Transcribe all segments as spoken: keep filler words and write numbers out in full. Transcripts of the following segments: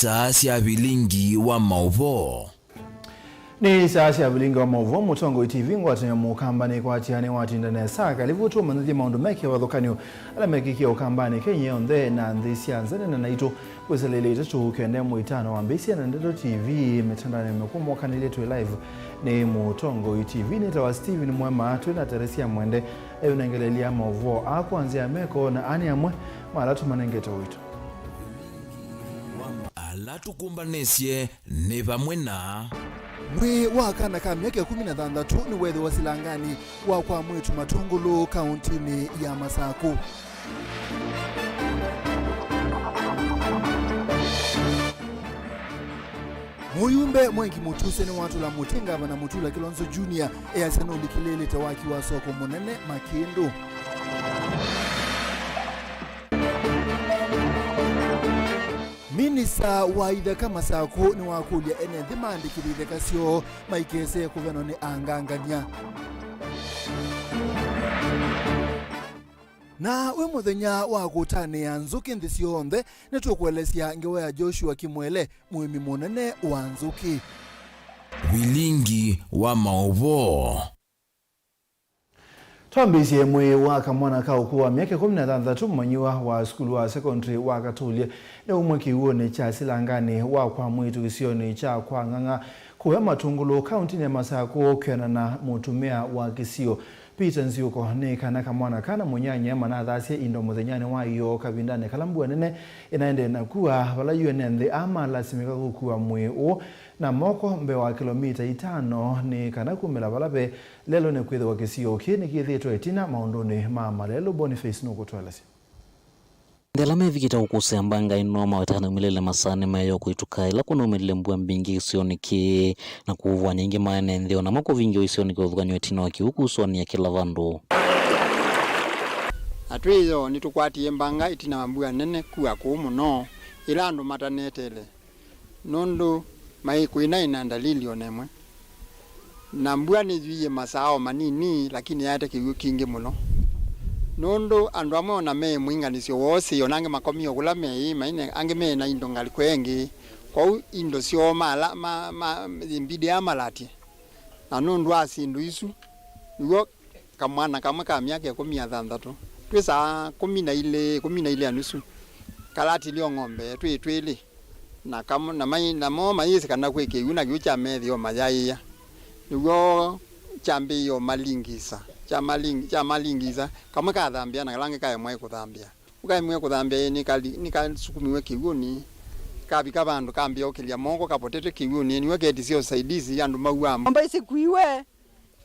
Saa sya vilingi wa maũvoo. Nĩ saa sya vilingi wa maũvoo, Mũtongoi T V ngwatanĩo Mũkamba nĩkwatĩanĩ watinda nesa. Kalivu tũmanyĩthye maũndũ me kĩvathũkany'o ala mekĩkie Ũkambanĩ Kenya yonthe na nthĩ sya nza. Nena naitũ kwĩsĩla ilĩ itatũ kenda ĩmwe itano wambĩĩsya na Ndeto T V mĩtandaonĩ mĩkũũ. Mwokanĩlye twĩ live nĩ Mũtongoi T V. Nĩtawa Steven Mwema, twĩ na Teresia Mwende eyũnengelelya maũvoo aa kwa nzĩa ya meko na ani amwe ma ala tũmanengete ũito. Ala tũkũmbanĩsye nĩ vamwe na. Mwĩĩ wa kana ka myaka ĩkũmi na thanthatũ nĩweethĩwa silanganĩ wa kwa mwĩĩtu Matũngũlũ, kaũntĩnĩ ya Masakũ. Mũyumbe Mwengi Mũtuse nĩwatũla mũtĩ ngavana Mutula Kilonzo Junior easya nũlikĩlĩĩlĩte waki wa soko mũnene Makĩndũ. Minista wa ithaka Masakũ nĩwakũlya ene nthĩ maandĩkĩthye ithaka syoo maikese kũvenwa nĩ angangany'a. Na wĩ mũthenya wa kũtanĩa nzũkĩ nthĩ syonthe, nĩtũkũelesya ngewa ya Joshua Kimwele, mũĩmi mũnene wa nzũkĩ. Vilingi wa maũvoo. Twambĩĩsye, mwĩĩ wa kamwana ka ũkũũ wa myaka ĩkũmi na thanthatũ, mũmanyĩw'a wa sukulu wa sekondalĩ wa Katũlye, nĩwaumw'a kĩw'ũnĩ kya silanganĩ wa kwa mwĩĩtu kĩsionĩ kya kwa Ng'ang'a kũya Matũngũlũ, kaũntĩnĩ ya Masakũ, kwĩanana na mũtumĩa wa kĩsio. Peter Nziuko nĩ kana kamwana kana mũnyanya manathasya indo mũthenyanĩ wa ĩyoo kavindanĩ kala mbua nene ĩnaendee na kua, vala yu ene nthĩ aa malasimĩka kũkua mwĩĩ ũũ na moko mbee wa kĩlomita itano nĩ kana kumĩla vala ve lelũ, nĩkwĩthĩwa kĩsio kĩĩ nĩkĩthĩĩtwe ĩtina maũndũnĩ ma malelũ. Boniface nũkũtũelesya. Nthĩ ala mevikĩte kũkũsĩa mbanga ĩno mawetana umĩlĩle masaanĩ mayo kwĩtuka ĩla kũnaumĩlile mbua mbingĩ kĩsionĩ kĩĩ, na kũvwanya aingĩ ma ene nthĩ o namo kũvingĩwa isionĩ kĩvathũkany'o ĩtina wa kĩw'ũ kũsũanĩa kĩla vandũ. Na twĩ ĩyoo, nĩtũkwatie mbanga ĩtina wa mbua nene kua kũũ mũno, ĩla andũ mataneteele. Nũndũ maĩ kũinaĩ na ndalili o na ĩmwe. Na mbua nĩyuie masaa o manini, lakini yaete kĩw'ũ kingĩ mũno. Nũndũ andũ amwe o na me mũinganĩsyo woo syĩ, o na angĩ makomie o kũla meĩ, maine, angĩ me na indo ngalĩko ĩngĩ. Kwoou indo syoo mala, ma, ma, imbidi aa malatie. Na nũndũ wa syĩndũ isu, nĩw'o kamwana kamwe ka myaka ĩkũmi na thanthatũ, twĩ saa kũmi na ilĩ, kũmi na ilĩ na nusu, kalatilye o ng'ombe twĩ twĩlĩ, na kam-, na mai-, namo mayĩsĩ kana kwĩ kĩw'ũ, na kĩw'ũ kyameethĩa o mayaĩĩa. Nĩw'o kyambĩĩe o malingisa, kyamaling-, kyamalingisa, kamwe kathambĩa na kala kangĩ kaemwae kũthambĩa. Ũkaemwe kũthambĩa, ĩĩ, nĩkali-, nĩkasukumiwe kĩw'ũnĩ, kavika vandũ kambĩa ũkĩlya moko kapotete kĩw'ũnĩ, nĩw'o ketisye ũsaidizi, andũ mauaa. Nyũmba isikuiwe,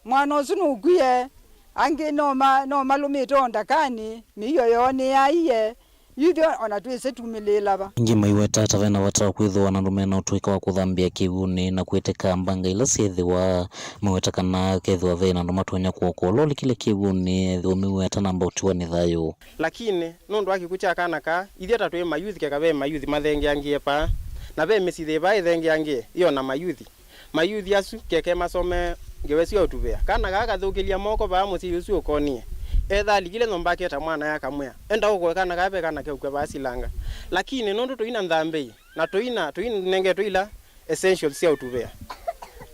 mwana ũsu nũkwie, angĩ no ma-, no malũmĩte o ndakanĩ, mĩio yoo nĩyaie, yu ithyĩ ona twĩsĩ tumĩlĩĩla va. Aingĩ maiweta ta vena vata wa kwĩthĩwa na andũ mena ũtũĩka wa kũthambĩa kĩw'ũnĩ na kwĩtĩka mbanga ila syethĩwa. Maweta kana kethĩwa ve na andũ matonya kũokoa ũla ũlikile kĩw'ũnĩ, ethĩwa mĩweta na mbaũtiwa nĩ thayũ. Lakini nũndũ wa kĩkw'ũ kya kana kaa, ithyĩ ta twĩ mayuthi, keka ve mayuthi mathengeangĩe paa, na ve mĩsyĩ yĩ vaa ĩthengeangĩe ĩyo na mayuthi. Mayuthi asu keke masome ngewa ĩsu ya ũtuvĩa. Kana kaa kathũkĩlya moko vaa mũsyai ũsu ũkonie. Etha alikile nyũmba aketa mwana ya kamwĩa, "Enda ũkoe kana kaa, ve kana keũkw'a vaa silanga." Lakini nũndũ tũina nthambĩi, na tũina, tũinengetwe ila essentials sya ũtuvĩa.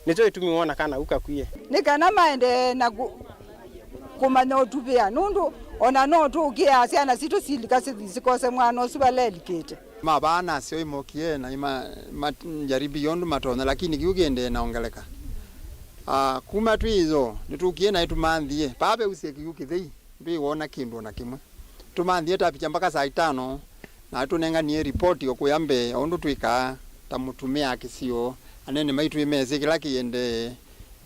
Nĩkyo ĩtumi wona kana kau kakwie. Nĩ kana maendee na kũ-, kũmanya ũtuvĩa, nũndũ ona no tũũkĩaa syana sitũ silika sithi sikose mwana ũsu vala elikĩte. Mavaa na asyai mokie na ima-, ma-, njaribi yonthe matonya, lakini kĩw'ũ kĩendee na ongeleka. Ah, kuma twĩ ĩyoo, nĩtũkie na ĩtũmanthie. Paa veusye kĩw'ũ kĩthei. Ndwĩwona kĩndũ o na kĩmwe. Tũmanthie tavikya mbaka saa itano, na tũnenganie ripoti o kũya mbee, o ũndũ twĩkaa ta mũtumĩa kĩsio, anene maitũ ĩmesĩ kĩla kĩendee,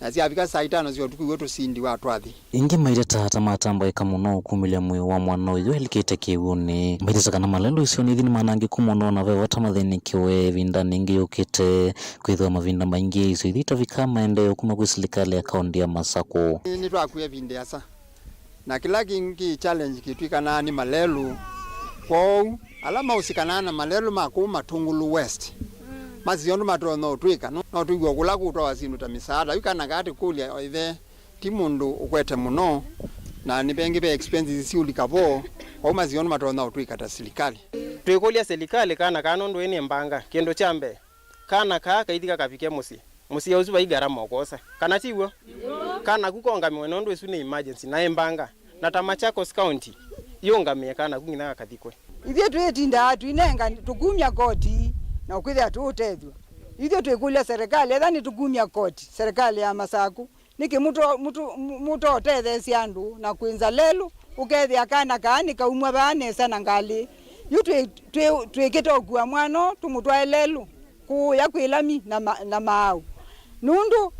na syavika saa itano sya ũtukũ, iw'o tũsindiwa twathi. Ĩngĩ maiteta ta matambaĩka mũno kumĩlya mwĩĩ wa mwana ũyũ elikĩte kĩw'ũnĩ. Maiteta kana malelũ isionĩ ithi nĩmanangĩku mũno na ve vata mathĩnĩkĩwe ĩvindanĩ ĩngĩ yũkĩte, kwĩthĩwa mavinda maingĩ isio ithi itavika maendeeo kuma kwĩ silikalĩ ya kaũntĩ ya Masakũ. Nĩ-, nĩtwakw'e ĩvinda ĩasa. Na kĩla kĩngĩ kĩ challenge kĩtw'ĩkanaa nĩ malelũ. Kwoou, ala maũsikanaa na malelũ ma kũu Matũngũlũ West, masisye ũndũ matonya ũtwĩka, no, no tũiw'e kũla kũtwawa syĩndũ ta mĩsaada. Yu kana kaa tĩkũlya ĩthe, ti mũndũ ũkwete mũno, na nĩ vengĩ ve expenses siũlika vo, kwoou masisye ũndũ matonya ũtwĩka ta silikalĩ. Twĩkũlya silikalĩ kana kaa nũndũ ĩĩ nĩ mbanga. Kĩndũ kya mbee, kana kaa kaithi kakavike mũsyĩ. Mũsyĩ ũsu vai ngarama ũkwosa. Kana ti w'o? Kana ku kongamĩwe nũndũ ĩsu nĩ emergency na ĩ mbanga. Na ta Machakos County, yũngamĩe kana ku nginya gakathikwe. Ithyĩ twĩtindaa twinenga tũkumya koti na ũkwĩthĩa tũũtethw'a. Ithyĩ twĩkũlya serikali, etha nĩtũkumya koti, serikali ya Masaku, nĩkĩ mũto-, mũto-, mũtotetheesya andũ na kwĩnza lelũ, ũkethĩa kana kaa nĩkaumw'a vaa nesa na ngalĩ? Yu twĩ-, twĩ-, twĩkĩte ũkua mwana ũũ tũmũtwae lelũ kũũya kwĩ lami na ma-, na maaũ, nũndũ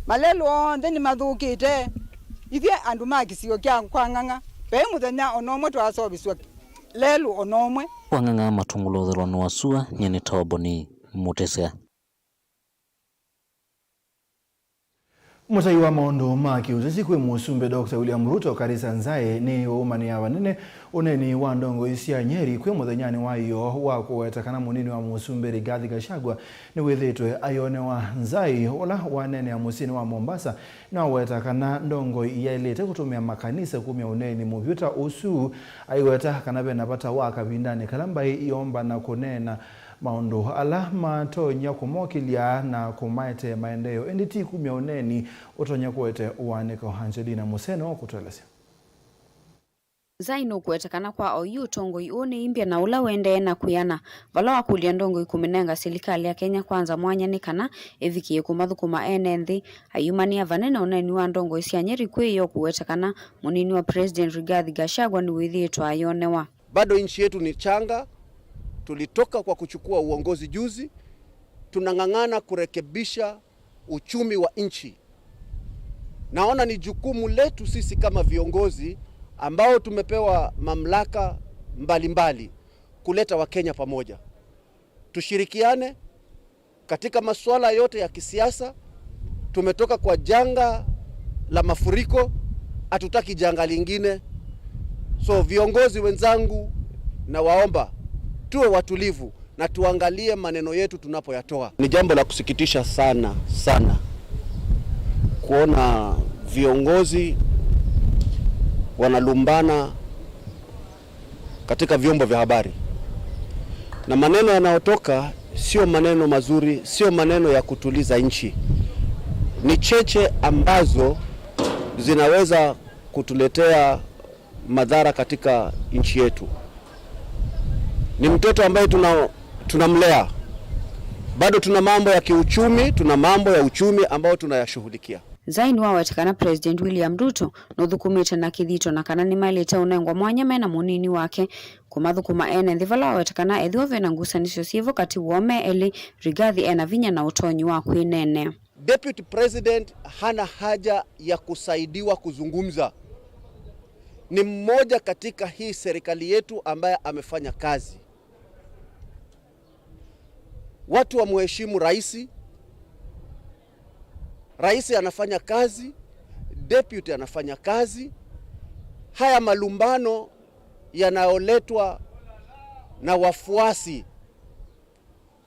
malelũ onthe nĩmathũkĩte. Ithyĩ andũ ma kĩsio kya kwa Ng'ang'a, vai mũthenya o na ũmwe twaaseũvĩsw'a lelũ o na ũmwe. Kwa Ng'ang'a matungulũthĩlwa nĩ wa sua, nyie nĩ Toboni Mũtĩsya. Mũtai wa maũndũ ma kĩũteti kwĩ Mũsumbĩ Doctor William Ruto, Karisa Nzai nĩ ũũmanĩa vanene ũneeni wa ndongoi sya Nyeri kwĩ mũthenyanĩ wa ĩyoo wa kũweta kana mũnini wa Mũsumbĩ Rigathi Gachagua nĩwĩthĩĩtwe ayonewa. Nzai, ũla waneenea mũsyĩnĩ wa Mombasa, nĩwaweta kana ndongoi yaĩlĩte kũtũmĩa makanisa kumya ũneeni mũvyũ ta ũsu, aiweta kana ve na vata wa kavindanĩ kala mbaĩ iombana kũneena maũndũ ala matonya kũmokĩlya na kũmaetee maendeeo, ĩndĩ ti kumya ũneeni ũtonya kũete ũanĩko. Angelina Mũsene ũkũtũelesya. Nzai nũkũweta kana kwa oyu ũtongoi ũũ nĩ imbya na ũla ũendee na kwĩana, vala wakũlya ndongoi kũmĩnenga silikalĩ ya Kenya Kwanza mwanya nĩ kana ĩvikĩe kũmathũkũma ene nthĩ. Ayumanĩa vanene ũneeni wa ndongoi sya Nyeri kwĩ yo kũweta kana mũnini wa President Rigathi Gachagua nĩwĩthĩĩtwe ayonewa. Bado nchi yetu ni changa, tulitoka kwa kuchukua uongozi juzi, tunang'ang'ana kurekebisha uchumi wa nchi. Naona ni jukumu letu sisi kama viongozi ambao tumepewa mamlaka mbalimbali kuleta Wakenya pamoja. Tushirikiane katika masuala yote ya kisiasa. Tumetoka kwa janga la mafuriko, hatutaki janga lingine. So, viongozi wenzangu, nawaomba tuwe watulivu na tuangalie maneno yetu tunapoyatoa. Ni jambo la kusikitisha sana, sana kuona viongozi wanalumbana katika vyombo vya habari, na maneno yanayotoka sio maneno mazuri, sio maneno ya kutuliza nchi. Ni cheche ambazo zinaweza kutuletea madhara katika nchi yetu. Ni mtoto ambaye tuna-, tunamlea. Bado tuna mambo ya kiuchumi, tuna mambo ya uchumi ambayo tunayashughulikia. Nzai nĩwaweta kana President William Ruto nũthũkũmĩte na kĩthito na kana nĩmaĩlĩte ũnengwa mwanya me na mũnini wake kũmathũkũma ene nthĩ, vala waweta kana ethĩwa ve na ngusanĩsyo syĩvo katĩ woo me elĩ, Rigathi e na vinya na ũtonyi wa kwĩneenea. Deputy President hana haja ya kusaidiwa kuzungumza. Ni mmoja katika hii serikali yetu ambaye amefanya kazi. Watu wamheshimu rais. Rais anafanya kazi, deputy anafanya kazi. Haya malumbano yanayoletwa na wafuasi,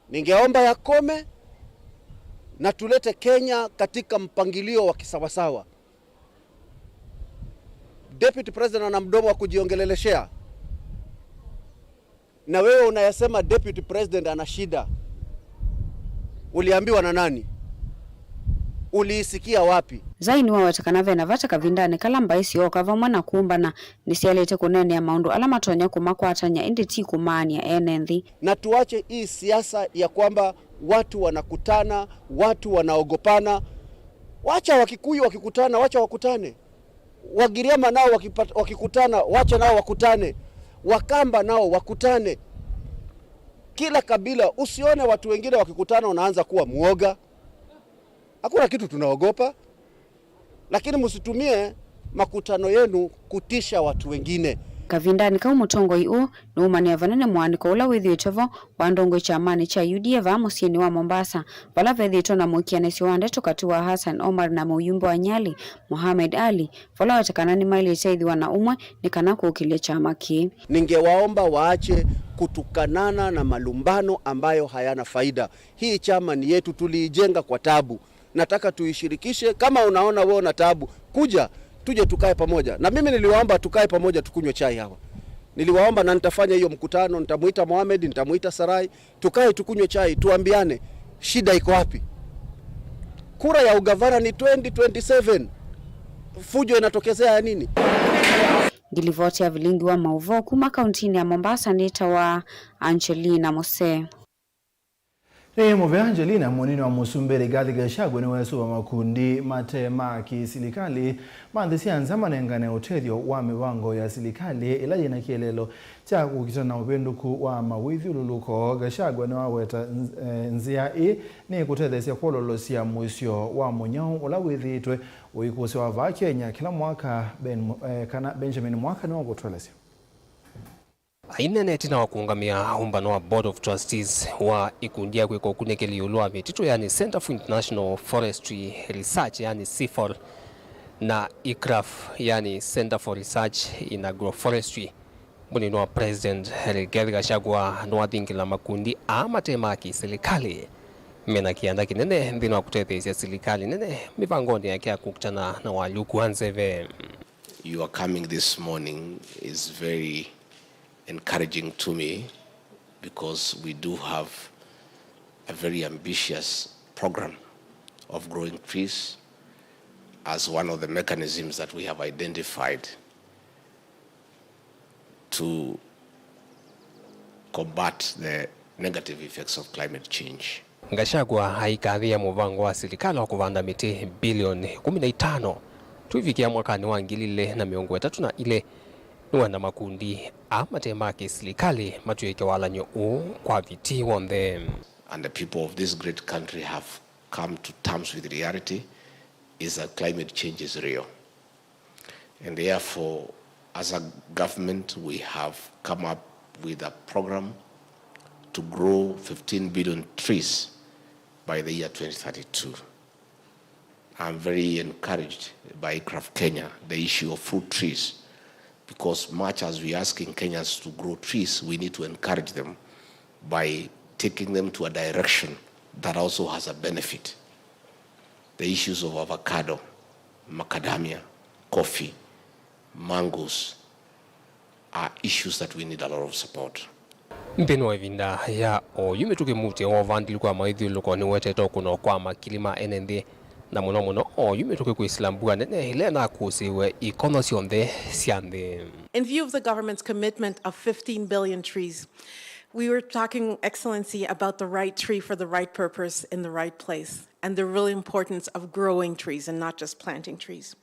ningeomba yakome na tulete Kenya katika mpangilio wa kisawasawa. Deputy President ana mdomo wa kujiongeleleshea. Na wewe unayesema Deputy President ana shida. Uliambiwa na nani? Uliisikia wapi? Nzai nĩwaweta kana ve na vata kavindanĩ kala mbaĩ syooka vamwe na kũmbana nĩsyaĩlĩte kũneenea maũndũ ala matonya kũmakwatany'a, ĩndĩ ti kũmaany'a ene nthĩ. Na tuache hii siasa ya kwamba watu wanakutana, watu wanaogopana. Wacha Wakikuyu wakikutana, wacha wakutane. Wagiriama nao wakipat-, wakikutana, wacha nao wakutane. Wakamba nao wakutane. Kila kabila, usione watu wengine wakikutana unaanza kuwa mwoga. Hakuna kitu tunaogopa. Lakini msitumie makutano yenu kutisha watu wengine. Kavindanĩ kau, mũtongoi ũũ nũũmanĩa vanene mũaanĩko ũla wĩthĩĩtwe vo wa ndongoi kyamanĩ kya U D A vaa mũsyĩnĩ wa Mombasa, vala vethĩĩtwe na mũĩkĩanĩsyo wa ndeto katĩ wa Hassan Omar na mũyumbe wa Nyali, Mohamed Ali, vala waweta kana nĩmaĩlĩte ĩthĩwa na ũmwe nĩ kana kũkĩlya kyama kĩĩ. Ningewaomba waache kutukanana na malumbano ambayo hayana faida. Hii chama ni yetu, tuliijenga kwa tabu. Nataka tuishirikishe. Kama unaona wewe una tabu, kuja, tuje tukae pamoja. Na mimi niliwaomba tukae pamoja, tukunywe chai hawa. Niliwaomba na nitafanya hiyo mkutano, nitamuita Mohamed, nitamuita Sarai, tukae tukunywe chai, tuambiane shida iko wapi. Kura ya ugavana ni twenty twenty-seven. Fujo inatokezea ya nini? Ngilivoti ya vilingi wa mauvoo kuma kauntinĩ ya Mombasa nĩtawa Angelina Mose. Nĩ mũvea Angelina, mũnini wa mũsumbĩ Rigathi Gachagua nĩweesũva makundi mate ma kĩsilikalĩ ma nthĩ sya nza manengane ũtethyo wa mĩvango ya silikalĩ ĩla yĩna kĩeleelo kya kũkita na ũvĩndũku wa mawĩthyũlũlũko. Gachagua nĩwaweta nz-, eh, nzĩa ĩĩ nĩ kũtetheesya kwololosya mũisyo wa mũnyao ũla wĩthĩĩtwe ũikũsĩwa vaa Kenya kĩla mwaka. Ben, eh, kana Benjamin Mwaka nĩwakũtũelesya. Aineena ĩtina wa kũũngamĩa ũmbano wa Board of Trustees wa ĩkundi ya kwĩka ũkunĩkĩli ĩũlũ wa mĩtitũ, yani Centre for International Forestry Research, yani CIFOR, na ICRAF, yani Centre for Research in Agroforestry, mũnini wa President Rigathi Gachagua nĩwathingĩla makundi aa mate ma kĩsilikalĩ mena kĩanda kĩnene nthĩnĩ wa kũtetheesya silikalĩ nene mĩvangonĩ yake ya kũkitana na walyũku wa nzeve. Your coming this morning is very encouraging to me because we do have a very ambitious program of growing trees as one of the mechanisms that we have identified to combat the negative effects of climate change. Gachagua aikathĩĩa mũvango wa silikalĩ wa kũvanda mĩtĩ bilioni ĩkũmi na itano tũivikĩa mwakanĩ wa ngili ilĩ na mĩongo ĩtatũ na ilĩ. Nĩwenda makundi aa mate ma kĩsilikalĩ matw'ĩke walany'o ũũ kwa vitii w'onthe. And the people of this great country have come to terms with reality is that climate change is real. And therefore, as a government, we have come up with a program to grow fifteen billion trees by the year twenty thirty-two. I'm very encouraged by ICRAF Kenya, the issue of fruit trees, because much as we are asking Kenyans to grow trees, we need to encourage them by taking them to a direction that also has a benefit. The issues of avocado, macadamia, coffee, mangoes are issues that we need a lot of support. Nthĩnĩ wa ĩvinda ya oyu mĩtũkĩ, mũtĩ wa ũvandĩli kwa mawĩthyũlũlũko nĩwetete ũkũno kwa makili ma ene nthĩ, na mũno mũno oyu mĩtũkĩ kwĩsĩla mbua nene ĩla ĩnakũsĩĩwe ikono syonthe sya nthĩ. In view of the government's commitment of fifteen billion trees, we were talking, Excellency, about the right tree for the right purpose in the right place and the real importance of growing trees and not just planting trees.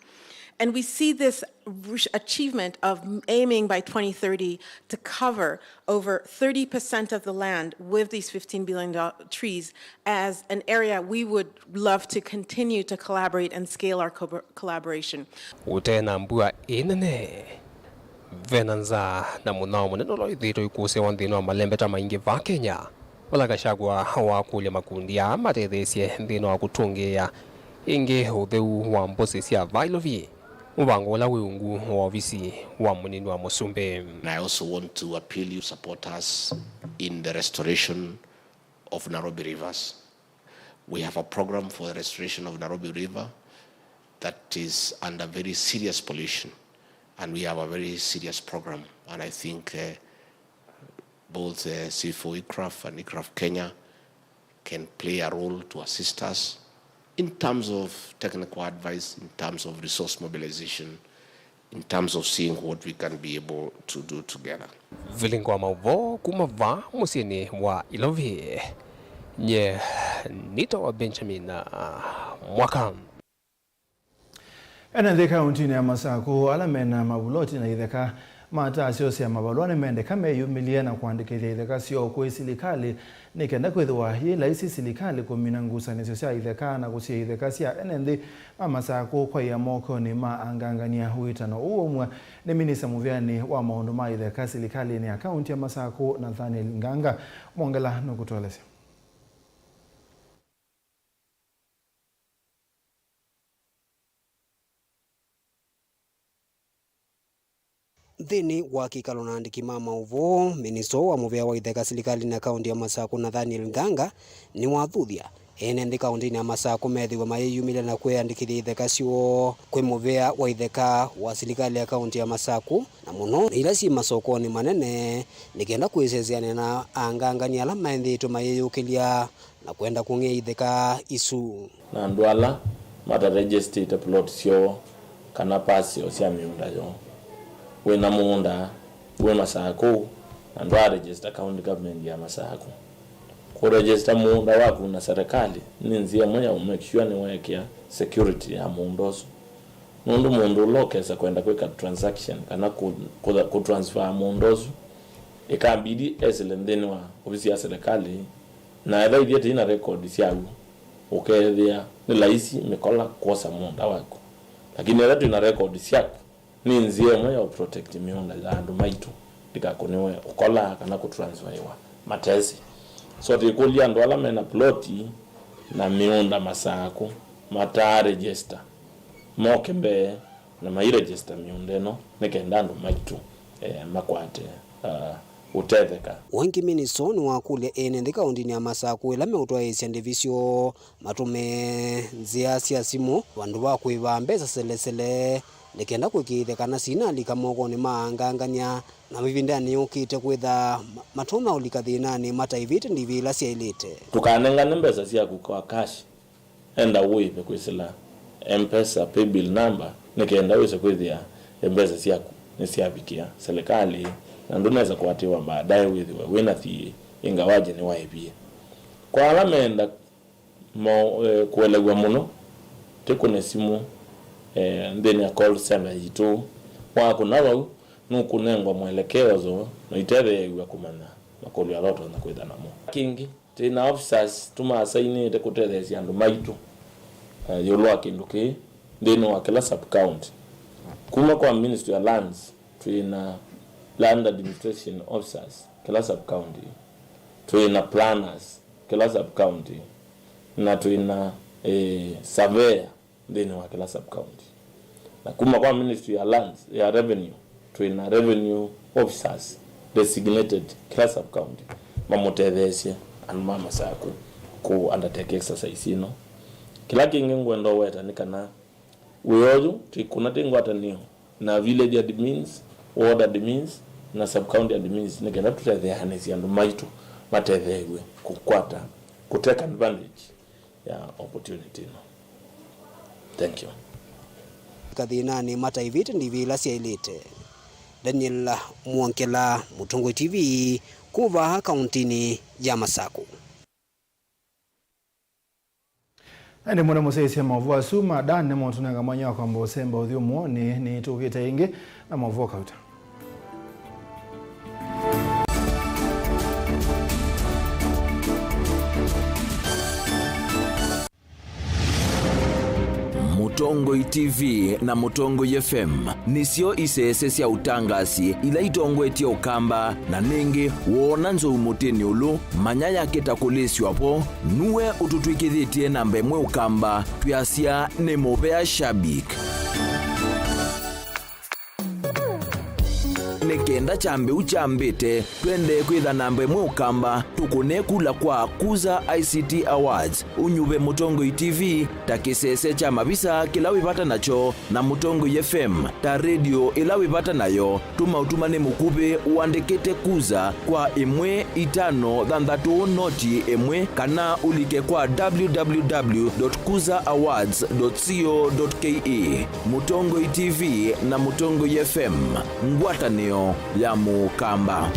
And we see this r-, achievement of aiming by twenty thirty to cover over thirty percent of the land with these fifteen billion do-, trees as an area we would love to continue to collaborate and scale our co-, collaboration. Ũte na mbua ĩnene, ve na nzaa na mũnyao mũnene ũla wĩthĩĩtwe ũikũsĩwa nthĩnĩ wa malembeta maingĩ vaa Kenya, vala Gachagua wakũlya makundi aa matetheesye nthĩnĩ wa kũtũngĩĩa ĩngĩ ũtheu wa mbũsĩ sya vaa Ilovi, mũvango ũla wĩ ungu wa ovisi wa mũnini wa mũsumbĩ. And I also want to appeal you support us in the restoration of Nairobi rivers. We have a program for the restoration of Nairobi River that is under very serious pollution, and we have a very serious program, and I think, uh, both, uh, CIFOR ICRAF and ICRAF Kenya can play a role to assist us in terms of technical advice, in terms of resource mobilization, in terms of seeing what we can be able to do together. Vilingi wa mauvoo kuma vaa mũsyĩnĩ wa Ilovi, nye nĩtawa Benjamin, ah, Mwaka. Ene nthĩ kauntinĩ ya Masakũ ala mena mavuloti na itheka ma ta asyosya mavalũa nĩmendeka meyumĩlye na kũandĩkĩthya itheka syoo kwĩ silikalĩ nĩ kenda kwĩthĩwa yĩ laisi silikalĩ kũmina ngusanĩsyo sya itheka na kũsiĩĩa itheka sya ene nthĩ ma Masakũ kwaĩa mokonĩ ma angangany'a. Ũĩtano ũũ waumw'a nĩ minista mũvĩanĩ wa maũndũ ma itheka silikalĩnĩ ya kaunti ya Masakũ, Nathaniel Nganga. Mwongela nũkũtũelesya. Nthĩnĩ wa kĩkalo na andĩki ma maũvoo, minista wa mũvĩa wa itheka silikalĩnĩ ya kaunti ya Masakũ, Nathaniel Nganga, nĩwathuthya Ene nthĩ kaũntĩnĩ ya Masakũ methĩwe mayĩyumĩlya na kwĩyandĩkĩthya itheka syoo kwĩ mũvea wa itheka wa silikalĩ ya kaũntĩ ya Masakũ, na mũno ila syĩ masokonĩ manene, nĩ kenda kwĩseseanĩa na angangany'a ala maendeetwe mayĩyũkĩlya na kwenda kũng'ea itheka isu. Na andũ ala mataregistĩte plot syoo kana parcel sya mĩũnda yoo. Wĩna mũũnda wĩ Masakũ na ndwaregister county government ya Masakũ. Kũregister mũũnda waku na serikali nĩ nzĩa ĩmwe ya kũ make sure nĩweekĩa security ya mũũnda ũsu. Nũndũ mũndũ ũla ũkesa kwenda kwĩka transaction kana kũ, kũ, kũ transfer mũũnda ũsu, ĩkambidi esĩle nthĩnĩ wa ovisi ya serikali, na ethĩwa ithyĩ tũina record syaw'o, ũkeethĩa nĩ laisi mĩkola kwosa mũũnda waku. Lakini ethĩwa twĩna record syaku, nĩ nzĩa ĩmwe ya kũ protect mĩũnda ya andũ maitũ ndikakũnĩwe ũkola kana kũ transferiwa matesĩ. So twĩkũlya andũ ala mena ploti na mĩũnda Masakũ mataa register, moke mbee na mai register mĩũnda ĩno nĩ kenda andũ maitũ, eh, makwate, ah, ũtetheka. Ũngĩ, minista nĩwakũlya ene nthĩ kaũntĩnĩ ya Masakũ ĩla meũtwaĩĩsya ndĩvi syoo matũmĩe nzĩa sya simũ vandũ va kũĩva mbesa selesele, nĩ kenda kũĩkĩĩthya kana sinalika mokonĩ ma angangany'a, na ĩvindanĩ yũkĩte kwĩtha ma, matonya ũlika thĩnanĩ mataĩvĩte ndĩvi ila syaĩlĩte. Ndũkanengane mbesa syaku kwa cash. Enda ũĩve kwĩsĩla M-Pesa paybill number nĩ kenda wĩse kwĩthĩa mbesa syaku nĩsyavikĩa silikalĩ, na ndũnesa kũatĩwa baadaye wĩthĩwe wĩna thiĩ, ingawaje nĩwaĩvie. Kwa ala meenda mo, eh, kũelew'a mũno, tĩkũne simũ, eh, nthĩnĩ ya call center yitũ. Wakũna vau, nũkũnengwa mwelekeo na ũitetheew'a kũmanya makũlyo ala ũtonya kwĩtha namo. Kĩngĩ, twĩ na officers tũmasainĩte kũtetheesya andũ maitũ, eh, ĩũlũ wa kĩndũ kĩĩ nthĩnĩ wa kĩla sub-county. Kuma kwa Ministry ya Lands, twĩ na land administration officers kĩla sub-county. Twĩ na planners kĩla sub-county. Na twĩ na, eh, surveyor nthĩnĩ wa kĩla sub-county. Na kuma kwa Ministry ya Lands, ya Revenue, twĩ na revenue officers designated kĩla sub-county mamũtetheesye andũ ma Masakũ kũ undertake exercise ĩno. Kĩla kĩngĩ ngwenda ũweta nĩ kana wĩa ũyũ twĩkũna twĩ ngwatanĩo na village admins, ward admins, na sub-county admins nĩ kenda tũtetheanĩsye andũ maitũ matetheew'e kũkwata, kũ take advantage ya opportunity ĩno. Thank you. Kathĩnanĩ mataĩvĩte ndĩvi ila syaĩlĩte. Daniel Mwongela, Mũtongoi T V, kuma kaũntĩnĩ ya Masakũ. Ĩndĩ mũno mũsyaĩĩsya maũvoo asu ma Dan nĩmotũnenga mwanya wa kwamba ũsemba ũthyũmũonĩ. Nĩtũkĩte ĩngĩ na maũvoo kauta. Mũtongoi T V na Mũtongoi F M nĩsyo isese sya ũtangasi ila itongoetye Ũkamba, na nĩngĩ woona nzou mũtĩnĩ ũlũ, manya yake ta kũlĩsw'a vo, nue ũtũtw'ĩkĩthĩtye namba ĩmwe Ũkamba, twĩasya nĩ mũvea shabik. Nĩ kenda kyambĩu kyambĩte, twendee kwĩtha namba ĩmwe Ũkamba, tũkũne kula kwa Kuza I C T Awards, ũnyuve Mũtongoi T V ta kĩsese kya mavisa kĩla wĩ vata nakyo, na Mũtongoi F M ta redio ĩla wĩ vata nayo. Tũma ũtumani mũkuvĩ ũandĩkĩte Kuza kwa ĩmwe itano thanthatũ noti ĩmwe, kana ũlike kwa W W W dot kuza awards dot co dot K E. Mũtongoi T V na Mũtongoi F M, ngwatanĩo ya Mũkamba.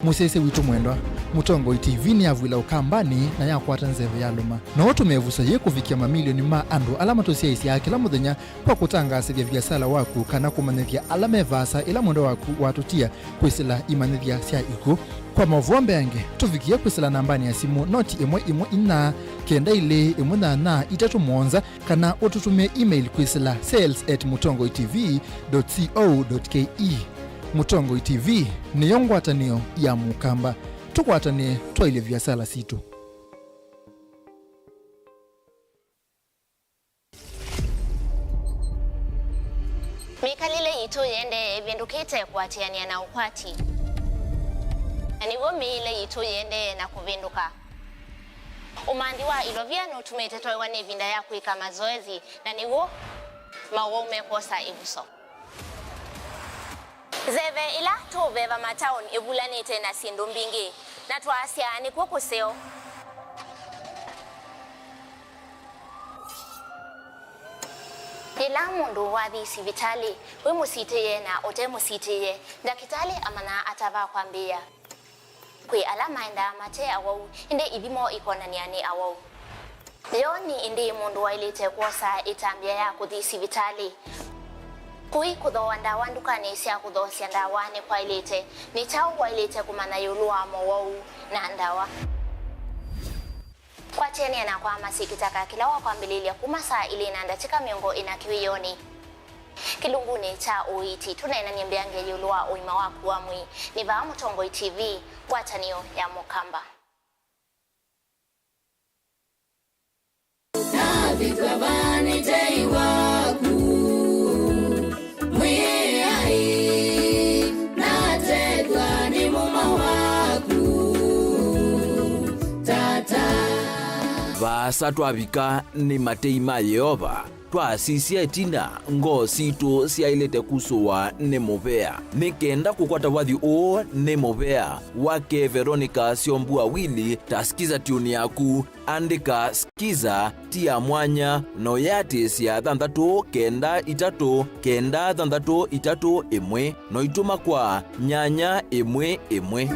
Mũsyaĩĩsya witũ mwendwa, Mũtongoi T V nĩyavw'ĩla Ũkambanĩ na yakwata nzeve yalũma. No ũtũme ĩvuso yĩĩ kũvikĩa mamilioni ma andũ ala matũsyaĩĩsyaa kĩla mũthenya kwa kũtangaasĩthya viasala waku kana kũmanyĩthya ala me vaasa ĩla mwendwa waku watũtia kwĩsĩla imanyĩthya sya ikw'ũ. Kwa maũvoo mbeange, tũvikĩe kwĩsĩla nambanĩ ya simũ noti ĩmwe ĩmwe inya kenda ilĩ ĩmwe nyanya itatũ mũonza, kana ũtũtũmĩe email kwĩsĩla sales at mũtongoi T V dot co dot K E. Mũtongoi T V nĩyo ngwatanĩo ya Mũkamba. Tũkwatanĩe twaĩlye viasala sitũ. Mĩkalĩle yitũ yĩendee ĩvĩndũkĩte kũatĩanĩa na ũkwati. na nĩw'o mĩĩle yitũ yĩendee na kũvĩndũka. Ũmanthi wa ilovia nũtumĩte twaĩwa nĩ ĩvinda ya kwĩka mazoezi, na nĩw'o mawau mekwosa ĩvuso. Nzeve ĩla tũũveva mataoni ĩvulanĩte na syĩndũ mbingĩ, na twaasya nĩkw'o kũseo. Yĩla mũndũ wathi sivitalĩ, wĩ mũsitĩĩe na ũte mũsitĩĩe, ndakĩtalĩ amanyaa ata va kwambĩĩa. Kwĩ ala maendaa mate awau, ĩndĩ ithimo ikonany'a nĩ awau. Yo nĩ ĩndĩĩ mũndũ waĩlĩte kwosa ĩtambya ya kũthi sivitalĩ? Kũi kũthooa ndawa ndukanĩ sya kũthoosya ndawa nĩkwaĩlĩte? Nĩ kyaũ waĩlĩte kũmanya ĩũlũ wa mowau na ndawa? Kwatĩanĩa nakwa Masi Kĩtaka kĩla wakwambĩlĩlya kuma saa ilĩ na ndatĩka mĩongo ĩna kĩwĩonĩ. Kĩlungunĩ kya ũiiti, tũneenany'e mbeange ĩũlũ wa ũima waku wa mwĩĩ. Nĩ vaa Mũtongoi T V, ngwatanĩo ya Mũkamba. Navika vaa nĩ tei waku, Mwĩai, natethwa nĩ mũmo waku, Tata. Vaasa twavika nĩ matei ma Yeova. Twasisya ĩtina, ngoo sitũ syaĩlĩte kusũwa nĩ mũvea. Nĩ kenda kũkwata wathi ũũ nĩ mũvea, wake Veronica Syombua Willy ta Skiza tune yaku. Andĩka Skiza ti ya mwanya, na ũyĩatĩĩsya thanthatũ kenda itatũ kenda thanthatũ itatũ ĩmwe, na ũitũma kwa nyanya ĩmwe ĩmwe.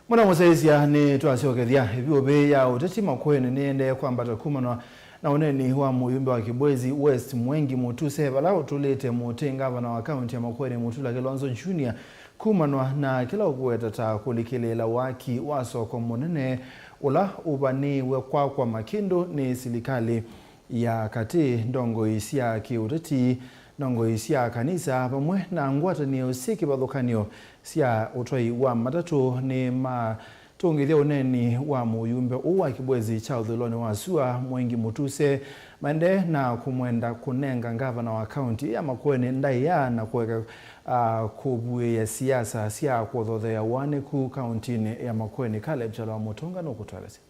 Mũna mũsyaĩĩsya, nĩ twasyokethya. Ĩvyũvĩ ya ũteti Makueni nĩendee kwambata kumanwa na ũneeni wa mũyumbe wa Kibwezi West Mwengi Mutuse, vala ũtũlĩte mũtĩ ngavana wa kaunti ya Makueni Mutula Kilonzo Junior kumanwa na kĩla ũkũweta ta kũlikĩlĩĩla waki wa soko mũnene ũla ũvanĩĩwe kwakwa makĩndũ nĩ silikalĩ ya katĩ, ndongoi sya kĩũteti, ndongoi sya kanisa, vamwe na ngwatanĩo syĩ kĩvathũkany'o sya ũtwai wa matatũ nĩmatũngĩthya ũneeni wa mũyumbe ũũ wa Kibwezi kya ũthũĩlonĩ wa sua Mwengi Mutuse, maendee na kũmwenda kũnenga ngavana wa kaunti ya Makueni ndaĩa na kũeka, ah, kũvuĩĩa siasa sya kũthotheea ũaanĩku kauntinĩ ya Makueni. Caleb Kyalo wa Mũtũnga nũkũtũelesya.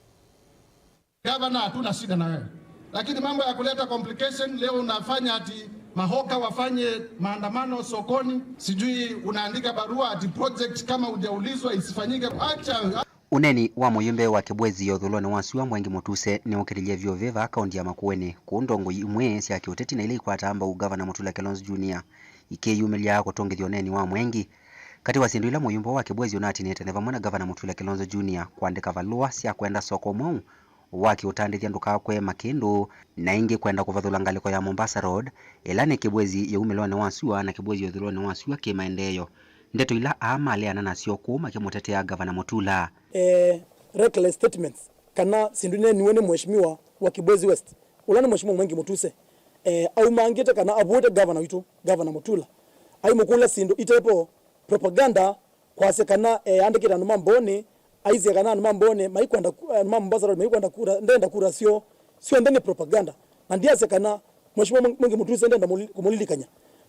Gavana, hatuna shida na wewe. Lakini mambo ya kuleta complication, leo unafanya ati mahoka wafanye maandamano sokoni, sijui unaandika barua ati project kama hujaulizwa isifanyike. Acha. Ũneeni wa mũyumbe wa Kibwezi ya ũthũĩlonĩ wa sua Mwengi Mutuse nĩwũkĩlilye vyũ veva kaunti ya Makueni, kũu ndongoi imwe sya kĩũteti na ila ikwataa mbau Gavana Mutula Kilonzo Junior ikĩyumĩlya kũtũngĩthya ũneeni wa Mwengi. Katĩ wa syĩndũ ila mũyumbe wa Kibwezi ũnatinĩte nĩ vamwe na Gavana Mutula Kilonzo Junior kũandĩka valũa sya kwenda soko mweũ, waki ũtandĩthya ndũkakwee makĩndũ, na ĩngĩ kwenda kũvathũla ngalĩko ya Mombasa Road, ĩla nĩ Kibwezi ya umĩlonĩ wa sua na Kibwezi ya ũthũĩlonĩ wa sua kĩ maendeeo. Ndeto ila aa maleana nasyo kũu makĩmũtetea Gavana Mutula. Eh, reckless statements kana syĩndũ ineeniwe nĩ mheshimiwa wa Kibwezi West, ũla nĩ Mheshimiwa Mwengi Mutuse. Eh, aumangĩte kana avũĩte gavana witũ, Gavana Mutula, aimũkũlya syĩndũ itevo, propaganda, kwasya kana, eh, andĩkĩte andũ ma Mbooni, aisye kana andũ ma Mbooni maikwenda ku-, andũ ma Mombasa Road maikwenda kura, ndenda kura syoo, syonthe nĩ propaganda. Na ndiasya kana Mheshimiwa Mwengi Mutuse ndenda mũli-, kũmũlilikany'a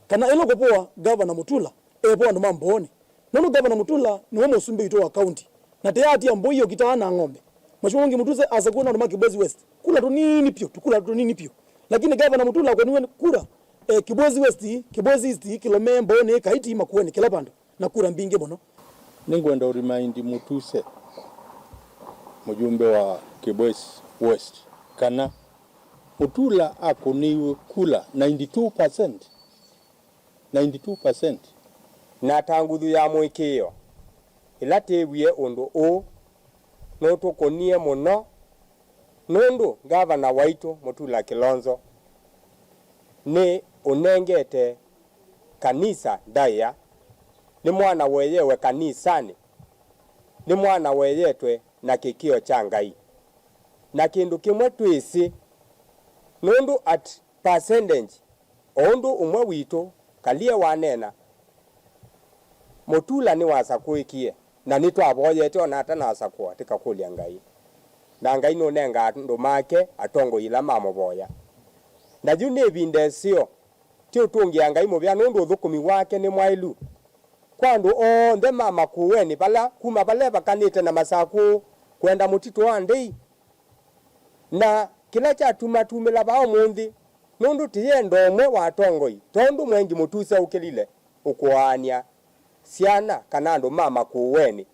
kana ĩla ũkũvoa Gavana Mutula, evo andũ ma Mbooni. Nũndũ Gavana Mutula nĩwe mũsumbĩ witũ wa kaunti. Na tĩyaatia mbũi ũkitaa na ng'ombe. Mheshimiwa Mwengi Mutuse asakua na andũ ma Kibwezi West. Kula tũnini piũ, tũkula tũnini piũ. Lakini Gavana Mutula akoniwe kura, eh, Kibwezi West, Kibwezi East, Kilome, Mbooni, Kaiti, Makueni, kila vandũ. Na kura mbingĩ mũno. Nĩngwenda ũremind Mutuse, mũjumbe wa Kibwezi West, kana Mutula akũnĩiwe kula ninety-two percent. Ninety-two percent. Na ta nguthu ya mũĩkĩĩo, ĩla twĩwie ũndũ ũũ nũtũkũnie mũno, nũndũ ngavana waitũ Mutula Kilonzo nĩ ũnengete kanisa ndaĩa, nĩ mwana weyewe kanisanĩ, nĩ mwana weyetwe na kĩkĩo kya Ngai. Na kĩndũ kĩmwe twĩsĩ, nũndũ at percentage, o ũndũ ũmwe witũ Kalie waneena, Mũtula nĩwasakũĩkie, na nĩtwavoyete o na atanasakũa tũkakũlya Ngai. Na Ngai nũnengaa andũ make atongoi ĩla mamũvoya. Na yu nĩ ĩvinda ĩseo, ti ũtũngĩa Ngai mũvea nũndũ ũthũkũmi wake nĩ mwaĩlu. Kwa andũ onthe ma Makueni vala, kuma vala evakanĩte na Masakũ, kwenda mũtitũ wa Ndei. Na kĩla kyatumatumĩla vaa ũmũnthĩ, nũndũ tũyenda ũmwe wa atongoi, tondũ Mwengi Mũtuse ũkĩlile ũkũaany'a syana kana andũ ma Makueni.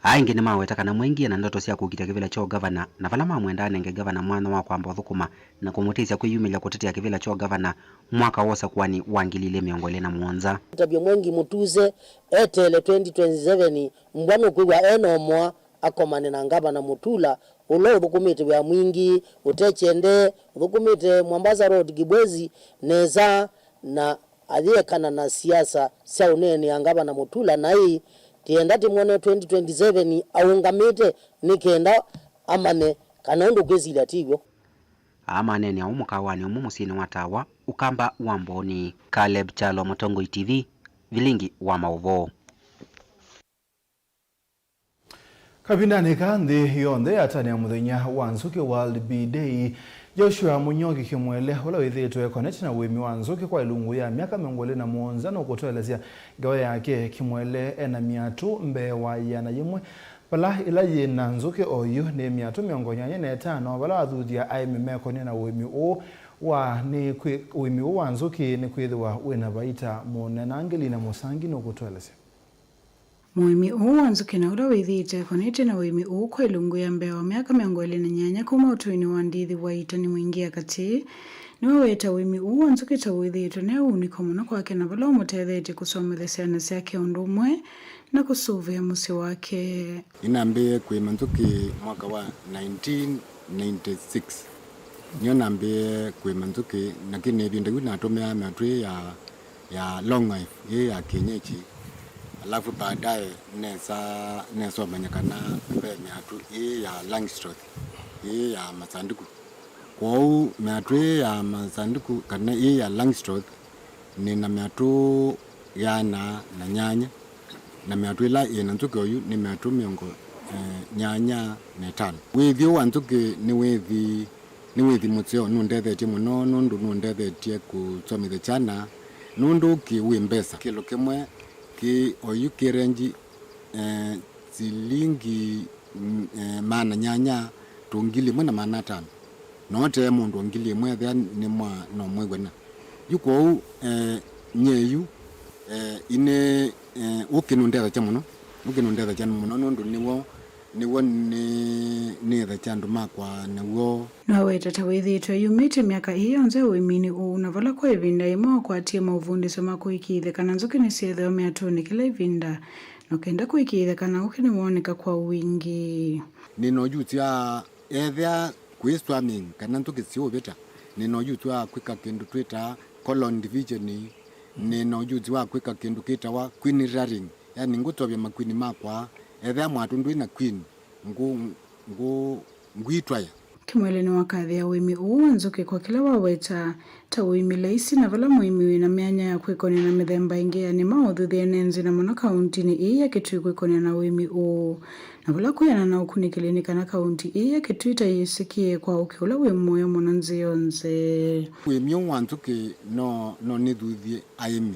Aa angĩ nĩmaweta kana Mwengi ena ndoto sya kũkitya kĩvĩla kya ũngavana, na vala mamwenda anenge ngavana mwanya wa kwamba ũthũkũma na kũmũtĩsya kwĩyumĩlya kũtetea kĩvĩla kya ũngavana mwaka wa ũsakũani wa ngili ilĩ mĩongo ĩlĩ na mũonza. Tavye Mwengi Mũtuse eteele twenty twenty-seven, mbwa nũkwĩw'a e na ũmoa akomane na Ngavana Mũtula, ũla ũthũkũmĩte wĩa mwingĩ ũte kyende, ũthũkũmĩte Mombasa Road, Kibwezi nesa, na ayĩekana na siasa sya ũneenea Ngavana Mũtula, na ĩ tĩenda tĩmwone twenty twenty-seven aũngamĩte nĩ kenda amanye kana ũndũ kwĩsilya ti w'o. Aa maneenea ũu mũkawanĩ ũmwe mũsyĩnĩ wa Tawa, Ũkamba wa Mbooni. Caleb Kyalo, Mũtongoi T V, vilingi wa maũvoo. Kavindanĩ kaa, nthĩ yonthe yatanĩa mũthenya wa nzũkĩ, World Bee Day. Joshua Mũnyoki Kĩmwele, ũla wĩthĩĩtwe ekonete na ũĩmi wa nzũkĩ kwa ĩlungu ya myaka mĩongo ĩlĩ na mũonza, nũkũtũelesya ngewa yake. Kĩmwele e na myatũ mbee wa ĩana yĩmwe, vala ĩla yĩ na nzũkĩ oyu nĩ myatũ mĩongo nyanya na ĩtano, vala wathuthya aĩmi mekonete na ũĩmi ũũ wa nĩ kwĩ-, ũĩmi ũũ wa nzũkĩ nĩkwĩthĩwa wĩ na vaita mũnene. Angelina Mũsangi nũkũtũelesya. Mũĩmi ũũ wa nzũkĩ na ũla wĩthĩĩtwe ekonete na ũĩmi ũũ kwa ĩlungu ya mbee wa myaka mĩongo ĩlĩ na nyanya kuma ũtũinĩ wa ndithi wa Ita nĩ Mwingĩa Katĩ, nĩwaweta ũĩmi ũũ wa nzũkĩ ta wĩthĩĩtwe ne ũunĩko mũno kwake, na vala ũmũtethetye kũsomethya syana syake ũndũ ũmwe na kũsũvĩa mũsyĩ wake. Nĩnambĩĩe kũĩma nzũkĩ mwaka wa nineteen ninety-six. Nĩyo nambĩĩe kũĩma nzũkĩ, lakini ĩvinda yu natũmĩaa mĩatũ ĩĩ ya, ya long life, ĩĩ ya kienyeji. Alafu baadaye nesa, nesa ũmanya kana ve mĩatũ ĩĩ ya Langstroth, ĩĩ ya masanduku. Kwoou mĩatũ ĩĩ ya masanduku kana ĩĩ ya Langstroth, nĩ na mĩatũ ĩana na nyanya, na mĩatũ ĩla ĩ na nzũkĩ oyu nĩ mĩatũ mĩongo, eh, nyanya na ĩtano. Wĩthi ũũ wa nzũkĩ nĩ wĩthi, nĩ wĩthi mũseo, nũndethetye mũno nũndũ nũndethetye kũsomethya kyana, nũndũ kĩ wĩ mbesa. Kĩlo kĩmwe kĩ oyu kĩ renji, eh, silingi, mm, eh, maana nyanya to ngili ĩmwe na maana atano. No ũtee mũndũ o ngili ĩmwe ethĩa nĩ mwa no mwĩw'ana. Yu kwoou, eh, nye yu, eh, ine, eh, ũkĩ nũndethakya mũno. Ũkĩ nũndethakya mũno nũndũ nĩw'o, nĩw'o nĩ, nĩthakya andũ makwa naw'o. Noweta ta wĩthĩĩtwe yumĩte myaka ĩĩ yonthe ũĩminĩ ũũ, na vala kwa ĩvinda yĩmwe wakwatie maũvundĩsyo ma kũĩkĩĩthya kana nzũkĩ nĩsyĩthĩwa mĩatũnĩ kĩla ĩvinda, na ũkenda kũĩkĩĩthya kana ũkĩ nĩwoneka kwa wingĩ. Nĩ na ũjuzi wa ethĩa kwĩ swarming kana nzũkĩ siũvĩta, nĩ na ũjuzi wa kwĩka kĩndũ twĩtaa colony division, nĩ na ũjuzi wa kwĩka kĩndũ kĩtawa queen rearing, yani ngũseũvya makwini makwa, ethĩa mwatũ ndwĩ na queen, ngũ, ngũ, ngwitwaya. Kĩmwele nĩwakathĩa ũĩmi ũũ wa nzũkĩ kwa kĩla waweta ta ũĩmi laisi, na vala mũĩmi wĩ na myanya ya kwĩkony'a na mĩthemba ĩngĩ ya nĩma ũthuthya ene nzĩ, na mũno kauntinĩ ĩĩ ya Kitui kwĩkony'a na ũĩmi ũũ. Na vala kwĩana na ũkunĩkĩli nĩ kana kaunti ĩĩ ya Kitui ta yĩsĩkĩe kwa ũkĩ ũla wĩ mũyo mũno nzĩ yonthe. Ũĩmi ũũ wa nzũkĩ no, no nĩthuthye aĩmi,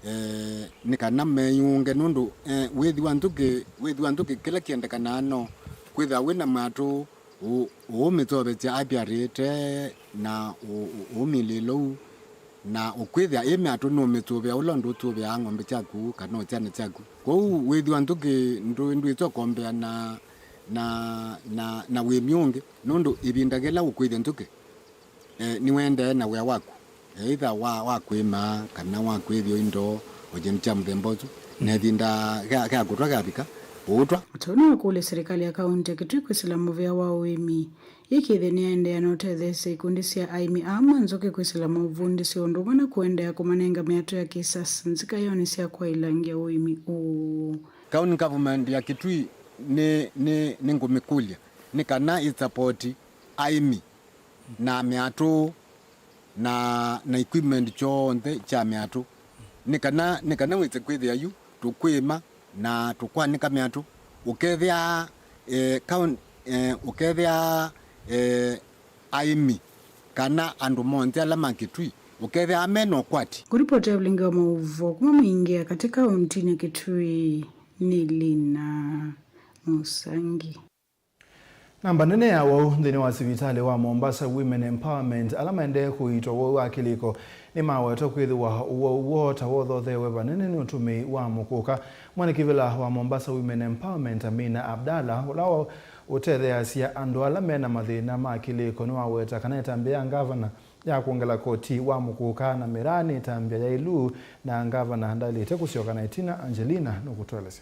eh, nĩ kana meyũnge nũndũ, eh, wĩthi wa nzũkĩ, wĩthi wa nzũkĩ kĩla kĩendekanaa no kwĩthĩwa wĩ na mwatũ ũ-, ũũmĩseũvĩsya apiarĩte na ũ-, ũ-, ũũmilĩĩla ũu, na ũkwĩthĩa ĩ mĩatũ nũũmĩsũvĩa ũla ũndũ ũsũvĩaa ng'ombe syaku kana o syana syaku. Kwoou wĩthi wa nzũkĩ ndũ-, ndwĩsa ũkombea na, na, na, na wĩmi ũngĩ, nũndũ ĩvinda yĩla ũkwĩthya nzũkĩ, eh, nĩwendee na wĩa waku, either wa, wa kwĩma kana wa kwĩthya indo o kĩndũ kya mũthemba ũsu, na ĩvinda kya, kya kũtwa kyavika, ũũtwa. Mũtau nĩwakũlya silikalĩ ya kaunti ya Kitui kwĩsĩla mũvĩa wa ũĩmi, yĩkĩĩthye nĩyaendeea na ũtetheesya ikundi sya aĩmi aa ma nzũkĩ kwĩsĩla maũvundĩsyo ũndũ ũmwe na kũendeea kũmanenga mĩatũ ya kĩsasa nzikayonĩ sya kwaĩlangya ũĩmi ũũ. County government ya Kitui nĩ, nĩ, nĩngũmĩkũlya nĩ kana ĩsapoti aĩmi na mĩatũ na, na equipment kyonthe kya mĩatũ, nĩ kana, nĩ kana wĩse kwĩthĩa yu tũkwĩma na tũkwanĩka mĩatũ, ũkethĩa, eh, kaun-, eh, ũkethĩa, eh, aĩmi kana andũ monthe ala ma Kitui, ũkethĩa me na ũkwati. Kũripoti ya Vilingi wa Maũvoo kuma Mwingi ya katĩ kauntinĩ ya Kitui nĩ Lina Mũsangi. Namba nene ya ũwau nthĩnĩ wa sivitalĩ wa Mombasa Women Empowerment, ala maendee kũiitwa ũwau wa kĩlĩko, nĩmawetwa kwĩthĩwa ũwau woo ta wothotheewe vanene nĩ ũtũmĩi wa mũkũka. Mwene kĩvĩla wa Mombasa Women Empowerment, Amina Abdalla, ũla wa-, ũtetheeasya andũ ala me na mathĩna ma kĩlĩko, nĩwaweta kana ĩtambya ya ngavana ya kwongela koti wa mũkũka na mĩraa nĩ ĩtambya yaĩlu, na ngavana ndaĩlĩte kũsyoka na ĩtina. Angelina nũkũtũelesya.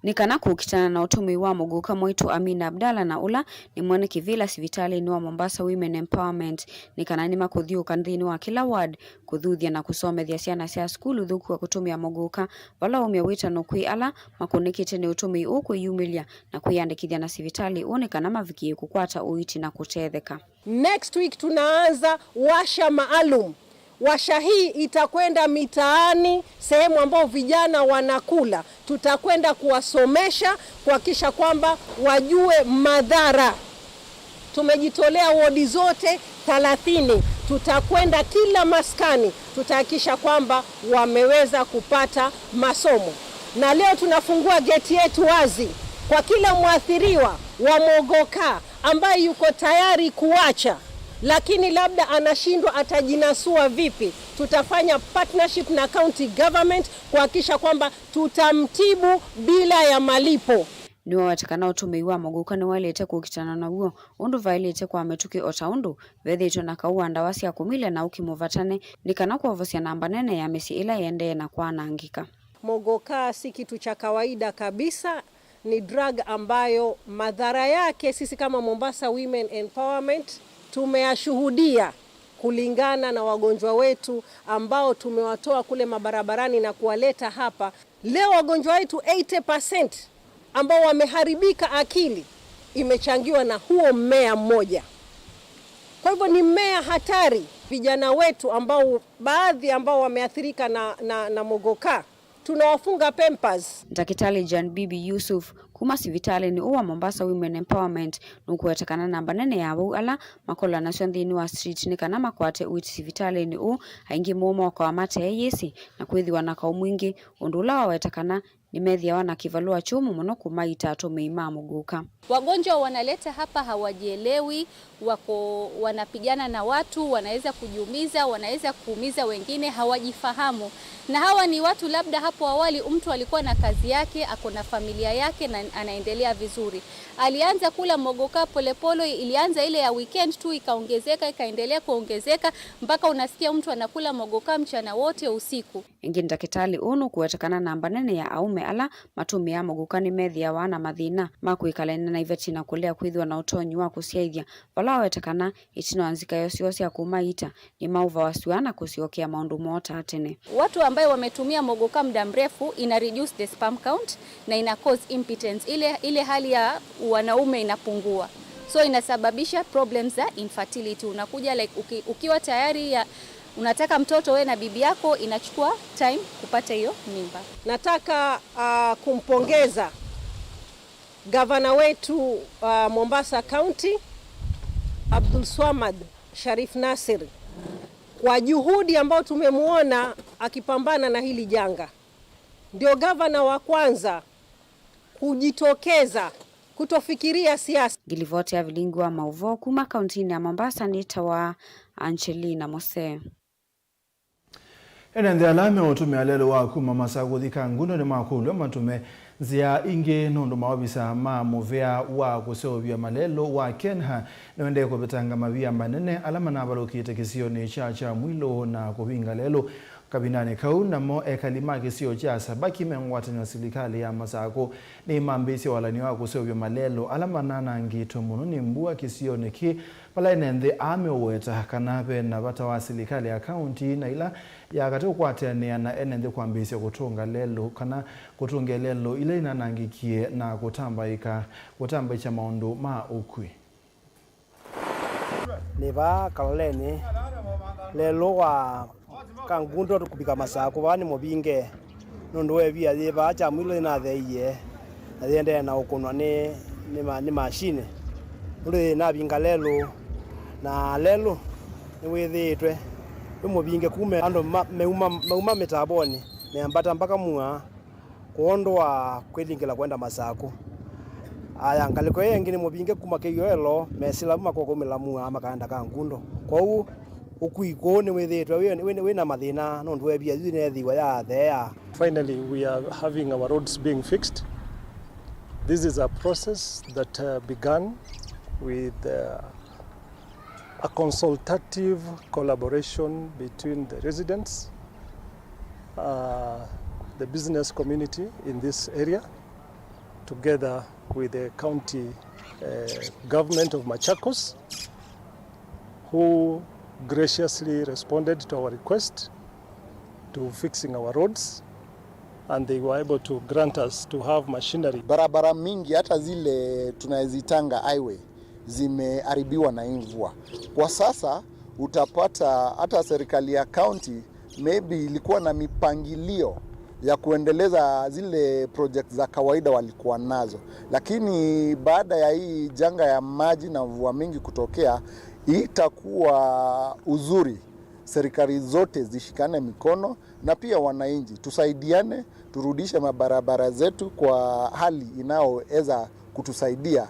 Nĩ kana kũkitana na ũtũmĩi wa mũkũka, mwaitũ Amina Abdalla na ũla nĩ mwene kĩvĩla sivitalĩnĩ wa Mombasa Women Empowerment, nĩ kana nĩmakũthiũũka nthĩnĩ wa kĩla ward, kũthuthya na kũsomethya syana sya sukulu ũthũku wa kũtũmĩa mũkũka, vala waumya wĩtano kwĩ ala makũnĩkĩte nĩ ũtũmĩi ũũ kwĩyumĩlya na kwĩyandĩkĩthya na sivitalĩ ũũ nĩ kana mavikĩe kũkwata ũiiti na kũtetheka. Next week tunaanza washa maalum. Washa hii itakwenda mitaani, sehemu ambao vijana wanakula. Tutakwenda kuwasomesha, kuhakikisha kwamba wajue madhara. Tumejitolea wodi zote thelathini. Tutakwenda kila maskani, tutahakikisha kwamba wameweza kupata masomo. Na leo tunafungua geti yetu wazi kwa kila mwathiriwa wa mogoka ambaye yuko tayari kuacha, lakini labda anashindwa atajinasua vipi. Tutafanya partnership na county government kuhakikisha kwamba tutamtibu bila ya malipo. Nĩwaweta kana ũtũmĩi wa mũkũka nĩwaĩlĩte kũkitana naw'o ũndũ vaĩlĩte kwa mĩtũkĩ, o ta ũndũ vethĩĩtwe na kaũ wa ndawa sya kũmilya na ũkĩ mũvatane, nĩ kana kwovosya namba nene ya mĩsyĩ ĩla ĩendee na kwanangĩka. Mogoka si kitu cha kawaida kabisa. Ni drug ambayo madhara yake sisi kama Mombasa Women Empowerment tumeyashuhudia kulingana na wagonjwa wetu ambao tumewatoa kule mabarabarani na kuwaleta hapa. Leo wagonjwa wetu eighty percent ambao wameharibika akili imechangiwa na huo mmea mmoja. Kwa hivyo ni mmea hatari. Vijana wetu ambao, baadhi ambao wameathirika na, na, na mogoka, tunawafunga Pampers. Ndakĩtalĩ Jan Bibi Yusuf kuma sivitalĩnĩ ũũ wa Mombasa Women Empowerment nũkũweta kana namba nene ya awau ala makolwa nasyo nthĩnĩ wa street nĩ kana makwate ũiiti sivitalĩnĩ ũũ, aingĩ moo mokawa mate yĩsĩ na kwĩthĩwa na kaũ mwingĩ, ũndũ ũla waweta kana nĩmethĩawa na kĩvalũa kyũmũ mũno kũmaita atũmĩi ma mũkũka. Wagonjwa wanaleta hapa hawajielewi, wako wanapigana na watu, wanaweza kujiumiza, wanaweza kuumiza wengine, hawajifahamu. Na hawa ni watu labda hapo awali mtu alikuwa na kazi yake, ako na familia yake na anaendelea vizuri. Alianza kula mogoka polepole, ilianza ile ya weekend tu ikaongezeka, ikaendelea kuongezeka, mpaka unasikia mtu anakula mogoka mchana wote, usiku. Ĩngĩ, ndakĩtalĩ ũũ nũkũweta kana namba nene ya aũme ala matũmĩaa mũkũka nĩmethĩawa na mathĩna ma kwĩkalany'a na iveti na kũlea kwĩthĩwa na ũtonyi wa kũsyaĩthya, vala waweta kana ĩtina wa nzika yoo syoo sya kũmaita, nĩmaũvawa sua na kũsyokea maũndũ moo ta tene. Watu ambaye wametumia mogoka muda mrefu ina reduce the sperm count na ina cause impotence, ile, ile hali ya wanaume inapungua, so inasababisha problems za infertility. Unakuja like uki, ukiwa tayari ya unataka mtoto we na bibi yako, inachukua time kupata hiyo mimba. Nataka, ah, kumpongeza gavana wetu, ah, Mombasa County, Abdul Swamad Sharif Nasir, kwa juhudi ambayo tumemwona akipambana na hili janga. Ndio gavana wa kwanza kujitokeza, kutofikiria siasa. Ngilivoti ya vilingi wa maũvoo kuma kauntinĩ ya Mombasa nĩtawa Angelina Mose. Ene nthĩ ala meũtũmĩa lelũ wa kuma Masakũ kũthi Kangundo nĩmakũlw'a matũme nzĩa ingĩ nũndũ maovisa ma mũvĩa wa kũseũvya malelũ wa KeNHA nĩwendee kũvetanga mavia manene ala manavalũkĩte kĩsionĩ kya Kyamwilũ na kũvinga lelũ kavindanĩ kau. Namo ekali ma kĩsio kya Sabaki me ngwatanĩo na silikalĩ ya Masakũ nĩmambĩĩsye walany'o wa kũseũvya malelũ ala mananangĩtwe mũno nĩ mbua kĩsionĩ kĩĩ. Vala ene nthĩ aa meũweta kana ve na vata wa silikalĩ ya kaunti na ila ya katĩ kũkwatĩanĩa na ene nthĩ kwambĩĩsya kũtũnga lelũ kana kũtũngĩa lelũ ila inanangĩkie na kũtambaĩka, kũtambaĩkya maũndũ ma ũkui. Nĩ vaa Kaloleni, lelũ wa Kangundo kũvika Masakũ vaa nĩ mũvinge, nũndũ wa ĩvia yĩ vaa Kyamwilũ yĩnatheeie na yĩendee na ũkũnwa nĩ, nĩ, ma, nĩ mashini. Nũndũ yĩnavinga lelũ, na lelũ nĩwĩthĩĩtwe wĩ mũvinge kuma andũ ma, meuma, meuma mĩtavonĩ meambata mpaka mua. Kwondũ wa kwĩlingĩla kwenda Masakũ. Aya, ngalĩko ĩyo ĩngĩ nĩ mũvinge kuma Kĩioelo, mesĩla vu makokaumĩla mua makaenda Kangundo. Kwoou ũkui kũu nĩwĩthĩĩtwe wĩ, wĩ, wĩ na mathĩna nũndũ wa ĩvia yu neethĩiwa yatheea. Finally, we are having our roads being fixed. This is a process that, uh, began with, uh, a consultative collaboration between the residents, uh, the business community in this area, together with the county, uh, government of Machakos, who graciously responded to our request to fixing our roads, and they were able to grant us to have machinery. Barabara mingi, hata zile tunazitanga highway, zimeharibiwa na hii mvua. Kwa sasa utapata hata serikali ya county maybe ilikuwa na mipangilio ya kuendeleza zile project za kawaida walikuwa nazo, lakini baada ya hii janga ya maji na mvua mingi kutokea, itakuwa uzuri serikali zote zishikane mikono, na pia wananchi tusaidiane, turudishe mabarabara zetu kwa hali inayoweza kutusaidia.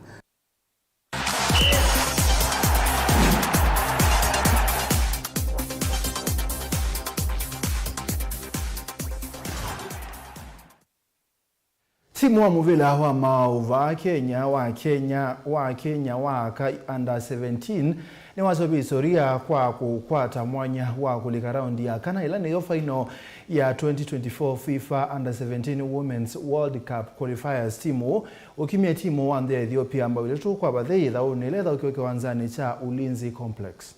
Timu wa mũvĩla wa maũvaa Kenya wa Kenya wa Kenya wa aka under seventeen nĩwaseũvya isoria kwa kũkwata mwanya wa kũlika raundi ya kana, ĩla nĩyo final ya twenty twenty-four FIFA under seventeen Women's World Cup qualifiers. Timu ũkimie timu wa nthĩ ya Ethiopia mbao itatũ kwa vathei ĩthaũnĩ ĩla ĩthaũkiwe kĩwanzanĩ kya Ulinzi Complex.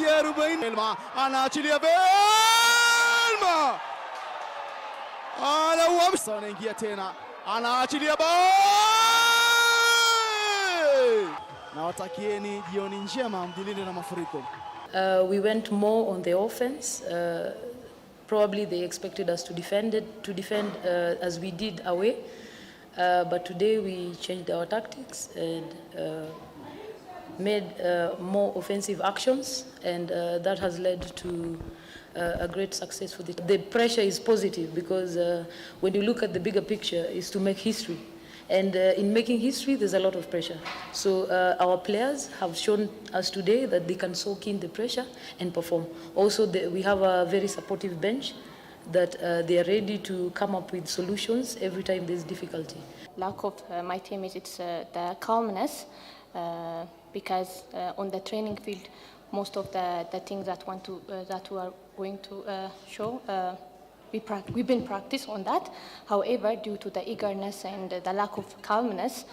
Ya arobaini. Velma, anaachilia Velma. Anauamsa, anaingia tena. Anaachilia bao. Nawatakieni jioni njema, mjilinde na mafuriko. Uh, we went more on the offense. Uh, probably they expected us to defend it, to defend, uh, as we did away. Uh, but today we changed our tactics and, uh, made, uh, more offensive actions, and, uh, that has led to, uh, a great success for the. The pressure is positive because, uh, when you look at the bigger picture, is to make history. And, uh, in making history, there's a lot of pressure. So, uh, our players have shown us today that they can soak in the pressure and perform. Also, the, we have a very supportive bench that, uh, they are ready to come up with solutions every time there's difficulty. Lack of, uh, my teammates, it's, uh, the calmness, uh, because, uh, on the training field, most of the, the things that want to, uh, that we are going to, uh, show, uh, we prac-, we've been practice on that. However, due to the eagerness and the lack of calmness,